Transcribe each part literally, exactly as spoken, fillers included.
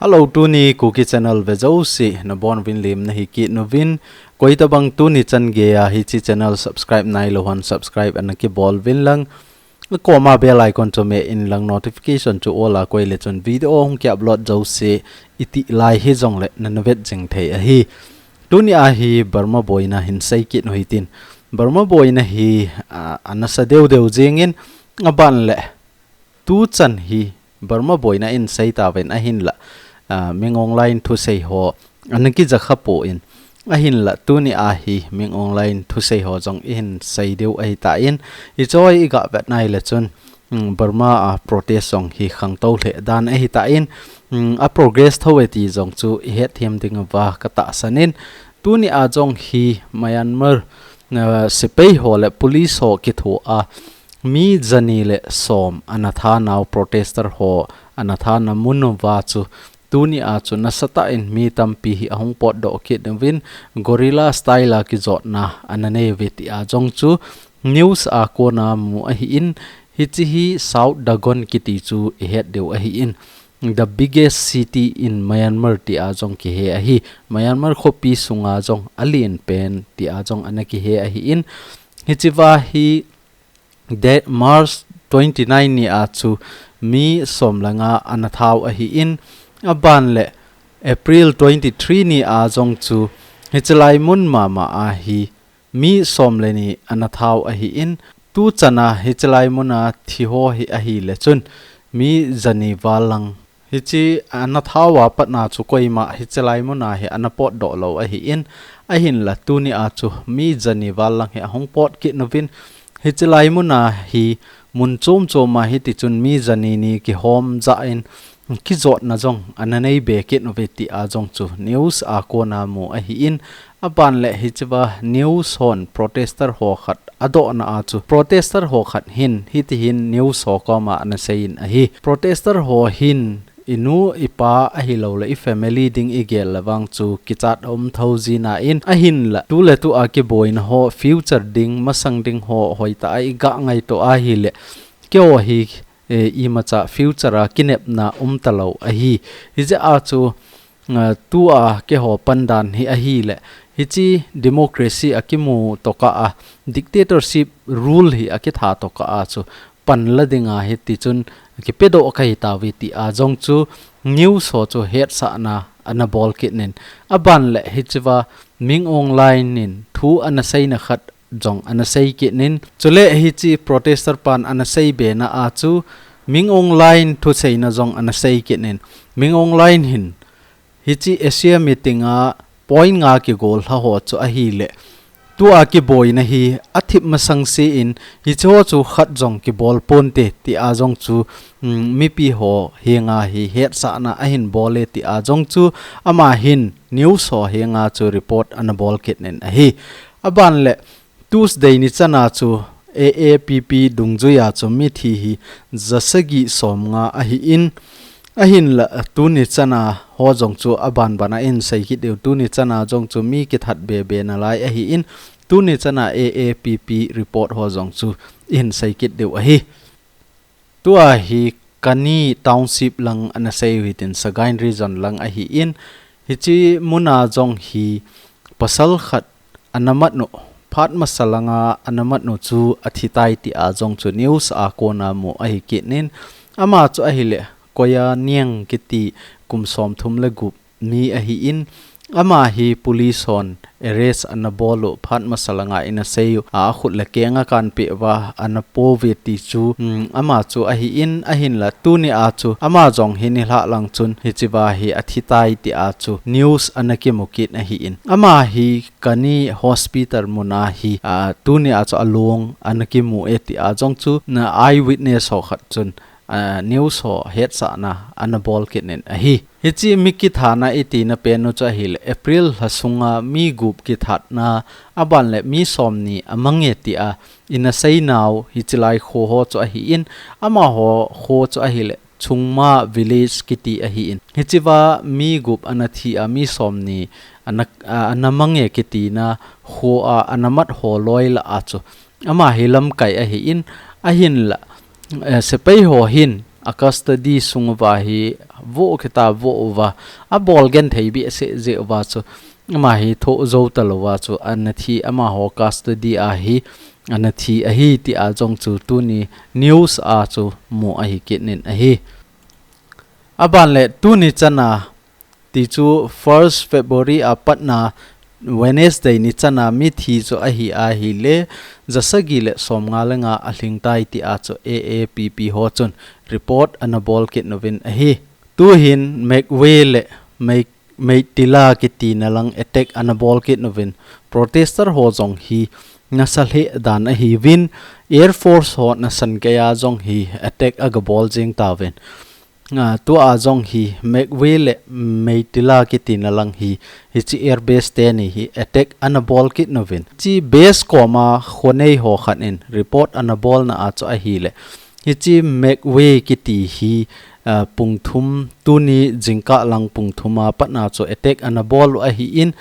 Hello, tuni Kuki channel ve jouse nabonuvin lemna hi kit uvin. Koitabang tuni chan geiya hiche channel subscribe nailou hon subscribe ana kibol uvin lang. Akoma bell icon chu meh in lang, notification chu all a koi le chun video hung ki upload jouse iti lai hijongle nana vet jing thei ahi. Tuni a hi Burma boina hin sei kit u hitin. Burma boina hi, a, ana sa deu deu jingin, aban le tuchan hi Burma boina in sei tauvin ahinla, a, Min Aung Hlaing thusei ho ana kija kha poi. Ahinla tuni a hi Min Aung Hlaing thusei ho jong ihin sei deu ahitan, hiche i ga vet nai le chun, um, Burma a protest jong hi khangtou lheh dan ahitan, um, a progress thou e ti jong chu ihet them ding uva ka tahsan in, tuni a jong hi Myanmar, uh, sepai ho le police ho kithoa mi jani le som ana thanau protester ho ana thana mun uva chu tuni a chu nasatah in mi tampi hi ahung potdoh kit uvin guerrilla style a kijotna ana nei uve ti a jong chu news a kona mu ahin, hiche hi South Yangon kiti chu ihet deu ahin, the biggest city in Myanmar ti a jong kihe ahi. Myanmar khopi sunga jong alen pen ti a jong ana kihe ahin, hiche va hi de March twenty nine ni a chu mi som le nga ana thau ahin, aban le April twenty three ni a jong chu hiche lai mun mama a hi mi som le ni ana thau ahin, tuchan a hiche lai mun a thi ho hi ahi le chun mi jani val lang. Hiche ana thau a pat na chu koima hiche lai mun a hi ana potdoh lou ahin, ahinla tuni a chu mi jani val lang hi ahung pot kit uvin, hiche lai mun a hi mun chom chom a hiti chun mi jani ni kihom jah in kijotna jong ana nei be kit uve ti a jong chu news a kona mu ahin, aban le hiche va news hon protester ho khat adohna a chu protester ho khat hin hiti hin news ho koma ana sei in ahi. Protester ho hin i nu, i pa ahilou le i family ding i gel le vang chu kichat a um thou jin ahin, ahinla tu le tu a kiboina ho future ding, masang ding ho hoitah a i ga ngaito ahi le, keiho hi, eh, imacha future a kinepna um talou ahi. Hijeh a chu, eh, tu a keiho pandan hi ahi le, hiche democracy a kimu tokah a, dictatorship rule hi a kitha tokah a chu panla dinga hiti chun kipedoh kahi tauve ti a jong chu news ho chu hetsahna ana bol kit in, aban le hiche va Min Aung Hlaing in thu ana seina khat jong ana sei kit in, chule hiche protester pan ana sei be na a chu Min Aung Hlaing thuseina jong ana sei kit in, Min Aung Hlaing hin hiche Asia meeting a point nga kigol lha ho chu ahi le, tu a kiboina hi athip masang se in, hiche ho chu khat jong kibol ponte ti a jong chu, um, mipi ho henga hi hetsahna ahin bol e ti a jong chu ama hin news ho henga chu report ana bol kit in ahi. Aban le Tuesday ni chan a chu A A P P dungjui a chu mithi hi jasagi som nga ahin, ahinla tuni chan a ho jong chu aban ban a ihin sei kit diu, tuni chan a jong chu mi kithat be be nalai ahin, tuni chan a A A P P report ho jong chu ihin sei kit diu ahi. Tua hi Kani Township lang ana sei u hitin, Sagaing Region lang ahin, hiche mun a jong hi pasal khat ana mat u, phat masa langa ana mat u chu athi tai ti a jong chu news a kona mu ahi kit in, ama chu ahile Koya Niang kiti kum som thum le gup mi ahin, ama hi police hon arrest ana bol u, phat masa langa ina sei u, a khut le keng akan peh uva ana po uve ti chu, um, ama chu ahin, ahinla tuni a chu ama jong hi nilhah lang chun hiche va hi athi tai ti a chu news ana kimu kit ahin. Ama hi Kani Hospital mun a hi, a, tuni a chu along ana kimu e ti a jong chu na eyewitness ho khat chun a, news ho hetsahna ana bol kit in ahi. Hiche mi kithana itina pen u chu ahile April lha sunga mi gup kithatna, aban le mi som ni amang e ti a ina sei nau hiche lai kho ho chu ahin, amaho kho chu ahile Chungma Village kiti ahin. Hiche va mi gup ana thi a mi som ni ana, a, ana mang e kitina kho a ana mat ho loi lah a chu ama hi lamkai ahin, ahinla, eh, sepai ho hin a custody sung uva hi vo kita vo uva, abol genthei behseh jeh uva chu, ama hi thoh jou talou va chu, ana thi, amaho custody a hi ana thi ahi tia jong chu tuni news a chu mu ahi kit in ahi. Aban le tuni chana, ti chu first February a patna Wednesday ni chana mithi chu ahi ahile, jasagi le somnga le nga alhing tai tia chu A A P P ho chun report ana bol kit uvin ahi. Tuhin Magway le Mei-, Meitila kitina lang attack ana bol kit uvin, protester ho jong hi nasa lheh dan ahiuvin, Air Force ho nasan geiya jong hi attack aga bol jing tauvin. A, tua jong hi Magway le Meitila kitina lang hi, hichi air base teni hi attack ana bol kit uvin. Chi base koma khonei ho khat in report ana bolna a chu ahile, hichi Magway kiti hi, a, pung thum, tuni jingkah lang pung thum a patna chu attack ana bol u ahin,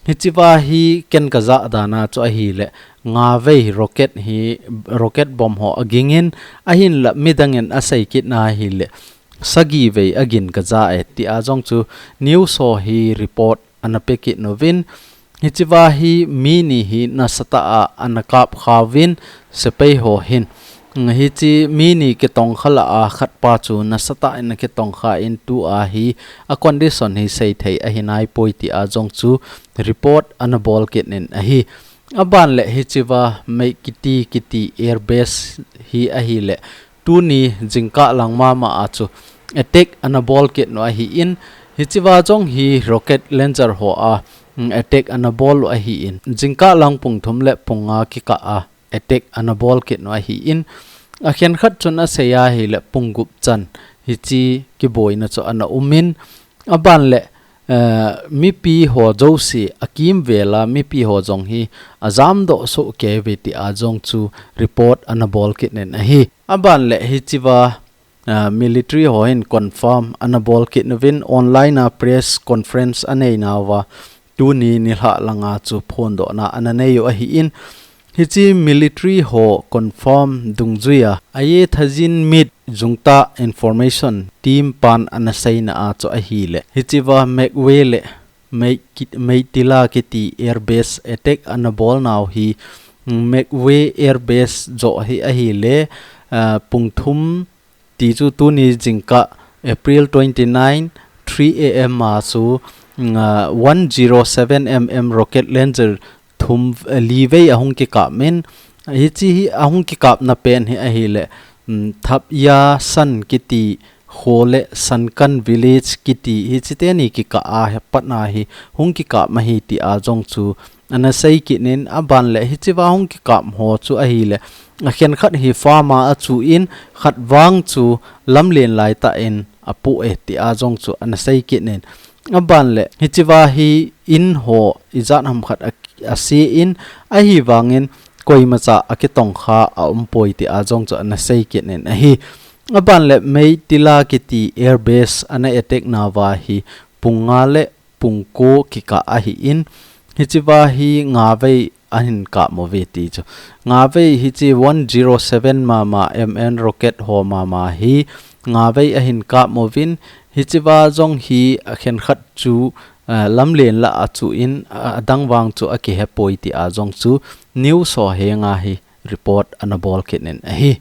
hichiva hi ken kajah dan a chu ahile, nga vei rocket hi, rocket bomb ho agingin, ahinla midang in asei kit na ahile, sagi vei agin kajah e tia jong chu news ho hi report ana pe kit uvin, hichiva hi mi ni hi nasatah a ana kap kha uvin, sepai ho hin. Hichi mi ni kitongkha lah a khatpa chu nasatah in akitongkha in tua hi a condition hi seithei ahi naipoi tia jong chu report ana bol kit in ahi. Aban le hichiva Meitila kiti air base hi ahile, tuni jingkah lang mama a chu attack ana bol kit u ahin, hichiva jong hi rocket launcher ho a, mm, attack ana bol u ahin, jingkah lang pung thum le pung nga kikah a attack ana bol kit u ahin, akhen khat chun asei ahile pung gup chan hichi kiboina chu ana umin, aban le, eh, mipi ho jouse akimvel a, mipi ho jong hi ajamdoh soh kei uve tia jong chu report ana bol kit in ahi. Aban le hichiva, eh, military ho hin confirm ana bol kit uvin, online a press conference anei nauva, tuni nilhah langa chu phondohna ana nei u ahin, hichi military ho confirm dungjuia, aye thajin mit jungtah information team pan ana seina a chu ahile, hichiva Magway le Mei-, Meitila kiti air base attack ana bol nau hi, Magway air base joh hi ahile, ah, pung thum ti chu tuni jingkah April twenty-nine, three A M a chu, mm, ah, one zero seven M M rocket launcher thum, eh, li vei ahung kikap in, hichi hi ahung kikapna pen hi ahile, mm, Thapia San kiti kho le Sankan village kiti hichi teni kikah a hi patna hi hung kikap ahi tia jong chu ana sei kit in, aban le hichiva hung kikap ho chu ahile, akhen khat hi farm a achu in, khat vang chu lamlen laitah in apoh e tia jong chu ana sei kit in, aban le hichiva hi in ho ijat ham khat a, ase in, ahivangin koimacha akitongkha aumpoi tia jong chu ana sei kit in ahi. Aban le Meitila kiti air base ana attack nauva hi pung nga le pung ko kikah ahin, hichiva hi nga vei ahin kap uve ti chu. Nga vei hichi one zero seven mama M M rocket ho mama hi nga vei ahin kap uvin, hichiva jong hi akhen khat chu, eh, lamlen lah a chu in, ah, adang vang chu akihepoi tia jong chu news ho henga hi report ana bol kit in ahi.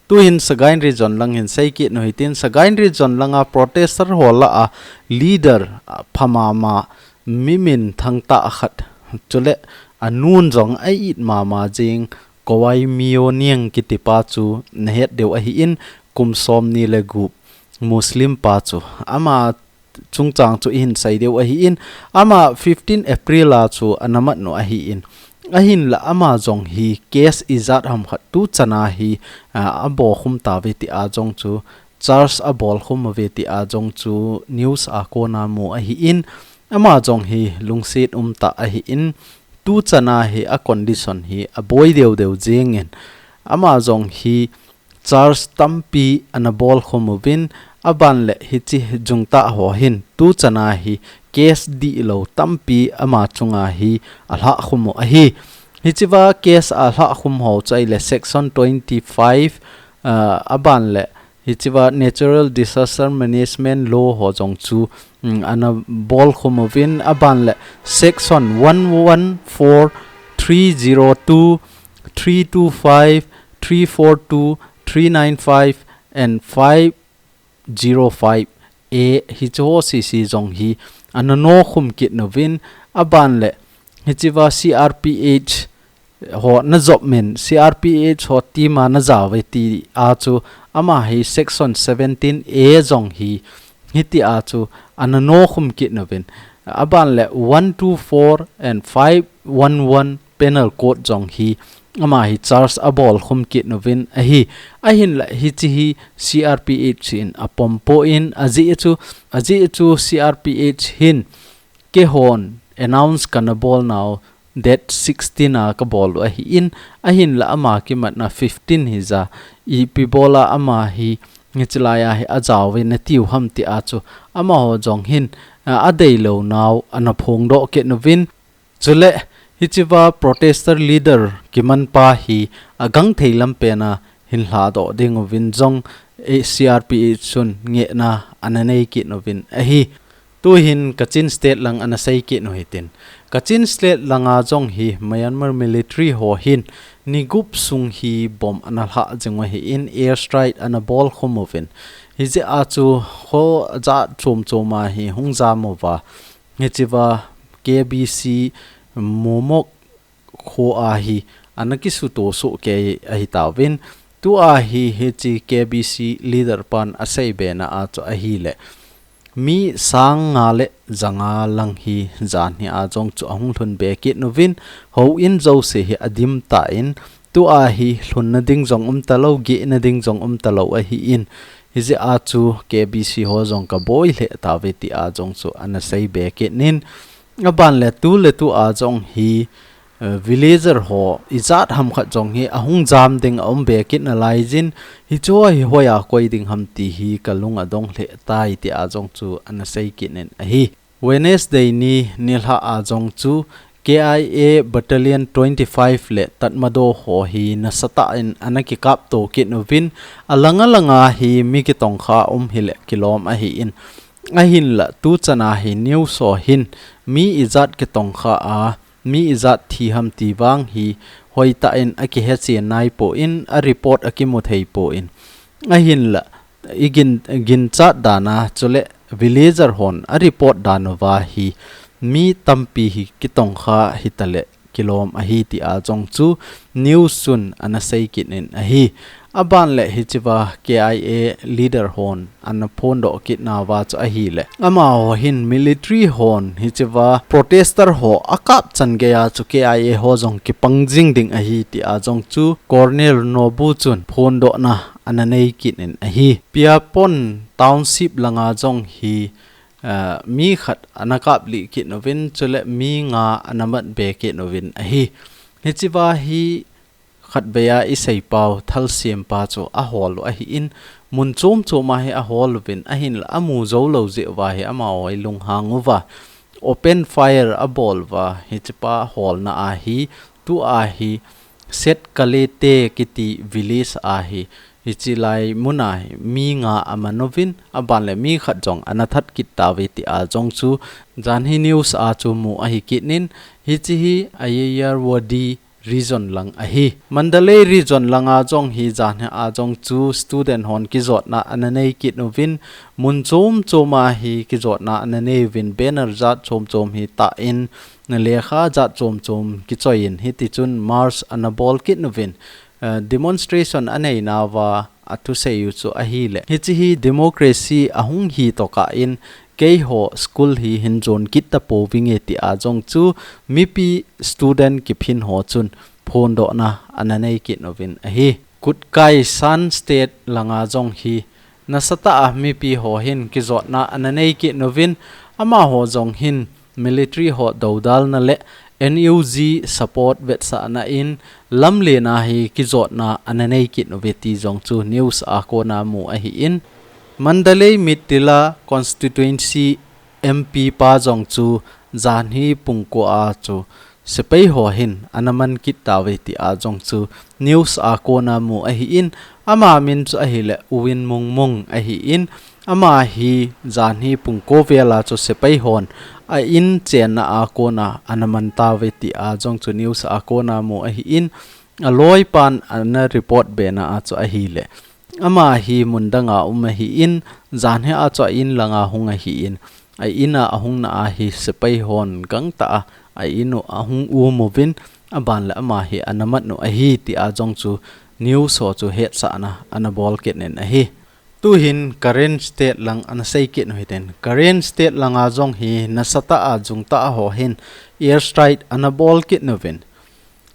Tuhin Sagaing Region lang hin sei kit u hitin, Sagaing Region langa protester ho lah a leader, ah, pha mama, mi minthang tah khat, chule anun jong a-it mama jing Kowai Myo Niang kitipa chu nahet diu ahin, kum somni le gup Muslim pa chu ama chungchang chu ihin sei diu ahin, ama fifteen April a chu ana mat u ahin, ahinla ama jong hi case ijat ham khat tuchana hi, a, abokhum tauve tia jong chu charge abolkhum uve tia jong chu news a kona mu ahin, ama jong hi lungset umtah ahin, tuchana hi a condition hi aboi deu deu jingin, ama jong hi charge tampi ana bolkhum uvin, aban le hichi jungtah ho hin tuchana hi case dihlou tampi ama chunga hi alhahkhum u ahi. Hichiva case alhahkhum ho chu ahile section twenty-five, ah, aban le Hichea Natural Disaster Management Law ho jong chu, mm, ana bolkhum uvin, aban le section one one four, three zero two, three two five, three four two, three nine five and five zero five A hiche ho sese jong hi ana nokhum kit uvin, aban le hichea C R P H ho na jop min, C R P H ho team a na jao uve tia chu ama hi section seventeen A jong hi hitia chu ana nokhum kit uvin, aban le one two four and five one one Penal Code jong hi ama hi charge abolkhum kit uvin ahi. Ahinla hiche hi C R P H in apom poi, ajeh chu, ajeh chu C R P H hin keihon announce kana bol nau date sixteen a kabol u ahin, ahinla ama kimatna fifteen hija, ipi bola ama hi hiche laiya hi ajao uve natiu ham tia chu amaho jong hin, a, adeilou nau ana phongdoh kit uvin. Chule hichea protester leader kimanpa hi agangthei lampen a hin lhadoh ding uvin jong, eh, C R P H chun ngehna ana nei kit uvin ahi. Tuhin Kachin State lang ana sei kit u hitin. Kachin State langa jong hi Myanmar military ho hin ni gup sung hi bomb ana lhah jing u ahin, air strike ana bolkhum uvin. Hijeh a chu kho jat chom chom a hi hung jam uva, hichea K B C Momok kho a hi ana kisuto soh kei ahi tauvin. Tua hi hiche K B C leader pan asei bena a chu ahile, mi sang nga le ja nga lang hi janhi a jong chu ahung lhun be kit uvin, houin jouse hi adim tan, tua hi lhunna ding jong um talou, gehna ding jong um talou ahin, hijeh a chu K B C ho jong kaboi lheh tauve tia jong chu ana sei be kit in, aban le tu le tu a jong hi, eh, villager ho ijat ham khat jong hi ahung jam ding aum be kit nalai jin, hiche hi hoiya koi ding ham ti hi kalung adong lheh tai tia jong chu ana sei kit in ahi. Wednesday ni nilhah a jong chu K I A Battalion twenty five le Tatmadaw ho hi nasatah in ana kikapto kit uvin, alang alanga hi mi kitongkha um hile kilom ahin, ahinla tuchan a hi news ho hin mi ijat kitongkha a, mi ijat thi ham ti vang hi hoitah in akihechen naipon, a report akimu theipon, ahinla igin, ginchat dan a chule villager hon a report dan uva hi mi tampi hi kitongkha hitale kilom ahi tia jong chu news chun ana sei kit in ahi. Aban le hichea K I A leader hon ana phondoh kit nauva chu ahile, amaho hin military hon hichea protester ho akap chan geiya chu K I A ho jong kipang jing ding ahi tia jong chu Colonel Nobu chun phondohna ana nei kit in ahi. Piapon Township langa jong hi, ah, mi khat ana kaplih kit uvin, chule mi nga ana mat be kit uvin ahi. Hichea hi khatvei a isei pau thalsempa chu ahol u ahin, mun chom chom a hi ahol uvin, ahinla amu jou lou jeh uva hi amaho hi lunghang uva open fire abol uva, hichepa holna a hi, tua hi Setkalete kiti village a hi, hiche lai mun a hi mi nga aman uvin, aban le mi khat jong ana that kit tauve tia jong chu janhi news a chu mu ahi kit in, hiche hi Ayeyarwady region lang ahi. Mandalay region langa jong hi janhi a jong chu student hon kijotna ana nei kit uvin, mun chom chom a hi kijotna ana nei uvin, banner jat chom chom hi tah in, lekha jat chom chom kichoi in, hiti chun march ana bol kit uvin, eh, demonstration anei nauva athusei u chu ahile, hiche hi democracy ahung hi tokah in, keiho school hi hin jon kit tapouvinge tia jong chu mipi student kiphin ho chun phondohna ana nei kit uvin ahi. Kutkai Shan State langa jong hi nasatah a mipi ho hin kijotna ana nei kit uvin, amaho jong hin military ho dodalna le N U G support vetsahna in lamlen a hi kijotna ana nei kit uve ti jong chu news a kona mu ahin, Mandalay Mittila constituency M P pa jong chu janhi pungko a chu sepai ho hin ana man kit tauve tia jong chu news a kona mu ahin, Ama min chu ahile U Win Myung Moon ahin, ama hi janhi pung ko vela chu sepai hon a in chenna a kona ana man tauve tia jong chu news a kona mu ahin, a loipan ana report bena a chu ahile. Ama hi mun danga um ahin, janhi a chu a in langa hung ahin, a in a ahungna a hi sepai hon gangtah a, a in u ahung um uvin, aban le ama hi ana mat u ahi tia jong chu news ho chu hetsahna ana bol kit in ahi. Tuhin Karen State lang ana sei kit u hitin. Karen State langa jong hi nasatah a jungtah ho hin airstrike ana bol kit uvin.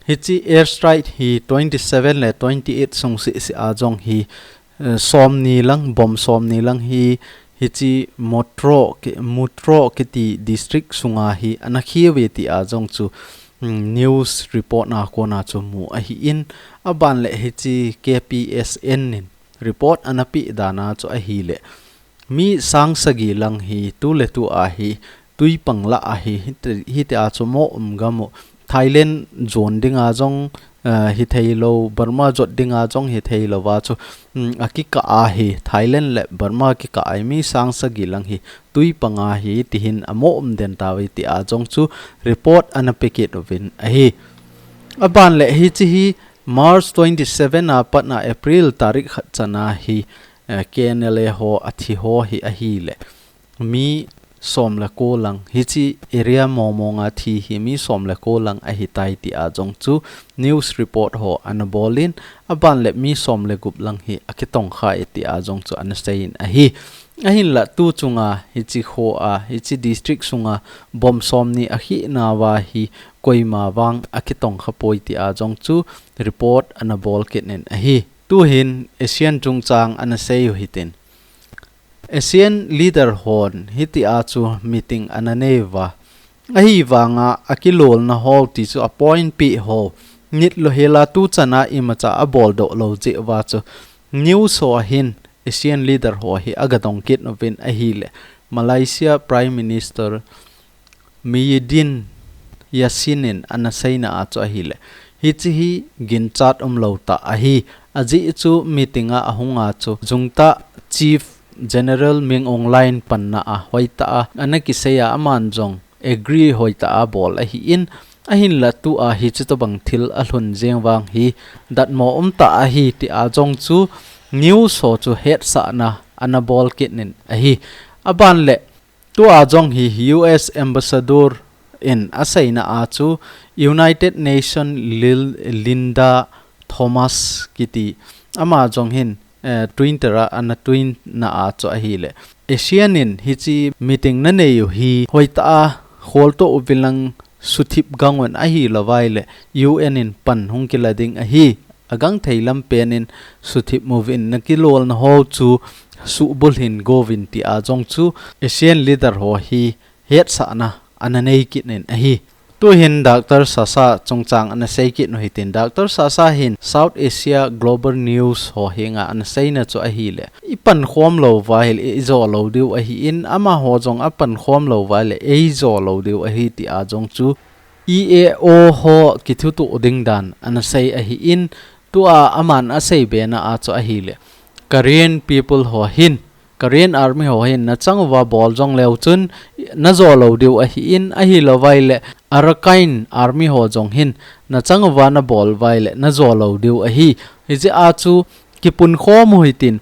Hichi airstrike hi twenty seven le twenty eight sung sisi a jong hi, eh, somni lang, bomb somni lang hi, hichi Mutro ki, Mutro kiti district sunga hi ana khiuve tia jong chu, mm, news report na kona chu mu ahin, aban le hichi K P S N in report ana pe dana chu ahile. Mi sang sagi lang hi tu le tu a hi tui pang la ahi, hiti, hiti a chu mo um gam u. Thailand jon dinga jong, eh, hi thei lo, Burma jot dinga jong hi thei lo va chu, mm, a kikah a hi Thailand le Burma kikah a hi mi sang sagi lang hi tui pang a hi tihin a mo um den tauve tia jong chu report ana pe kit uvin ahi. Aban le hichi hi March twenty seven a patna April tarik khat chana hi, eh, K N L A ho a thi ho hi ahile. Mi som le ko lang, hichi area mong mong a thi hi mi som le ko lang ahi tai tia jong chu news report ho ana bol in, aban le mi som le gup lang hi a kitong kha e tia jong chu ana sei in ahi. Ahinla tu chunga hichi kho a, hichi district sunga bomb somni a khina va hi koima vang a kitong kha poi tia jong chu report ana bol kit in ahi. Tuhin ASEAN chungchang ana sei u hitin. ASEAN leader hon hiti a chu meeting ana nei uva. Ahivanga a kilolna ho ti chu a point pi ho. Nit lo hela tu chana imacha a bol doh lo jeh uva chu news ho a hin ASEAN leader ho hi a gadong kit uvin ahile. Malaysia Prime Minister Muhyiddin Yassin in ana seina a chu ahile. Hichi hi ginchat um lo tah ahi. Ajeh chu meeting a ahung a chu jungtah Chief General Min Aung Hlaing panna a hoitah a ana kisei a aman jong agree hoitah a bol ahin, ahinla tu a hichi tobang thil a lhun jeng vang hi datmo um tah ahi tia jong chu news ho chu hetsahna ana bol kit in ahi. Aban le tu a jong hi U S Ambassador in a seina a chu United Nation Lil-, Linda Thomas kiti ama jong hin, eh, Twitter a ana tweet na a chu ahile. ASEAN in hichi meeting na nei u hi hoitah a khol to uvin lang suthip gang un ahilo vai le U N in pan hung kila ding ahi. A gangthei lam pen in suthip uvin na kilolna ho chu subulhin go uvin tia jong chu ASEAN leader ho hi hetsahna ana nei kit in ahi. Tuhin Doctor Sasa chungchang ana sei kit u hitin Doctor Sasa hin South Asia Global News ho henga ana seina chu ahile. I pankhom lo uva ahile i jo lo diu ahin amaho jong a pankhom lo uva ahile ei jo lo diu ahi tia jong chu E A O ho kithutuh ding dan ana sei ahin, tua aman a sei bena a chu ahile. Karen people ho hin, Karen army ho hin na chang uva bol jong leu chun na jo lo diu ahin, ahilo vai le Arakan army ho jong hin na chang uva na bol vai le na jo lo diu ahi. Hijeh a chu kipunkhom u hitin,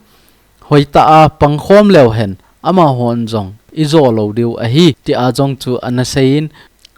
hoitah a pangkhom leu hen, amahon jong i jo lo diu ahi, tia jong chu ana seiyin,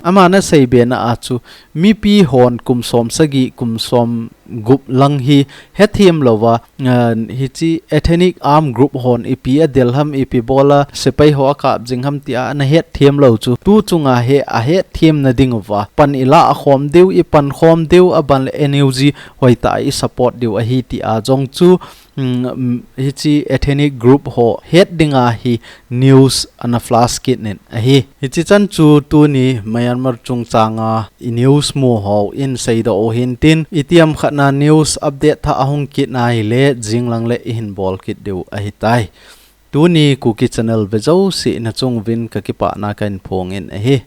aman a sei bena a chu, mipi hon kum som sagi, kum som gup lang hi hethem louva, ah, hichi ethnic arm group hon ipi a del ham, ipi bola sepai ho a kap jing ham tia ana hethem lou chu, tu chunga hi a hethem na ding uva pan i la khom diu, i pankhom diu, aban le N U G hoitah a i support diu ahi tia jong chu, um, hichi ethnic group ho het dinga hi news ana flash kit in ahi. Hichi chan chu tuni Myanmar chungchanga i news mu ho in seidoh u hintin, itiham khatna news update thah ahung kit na hile jinglang le i hin bol kit diu ahitai. Tuni Kuki Channel ve jouse na chung uvin ka kipana ka hin phong in ahi.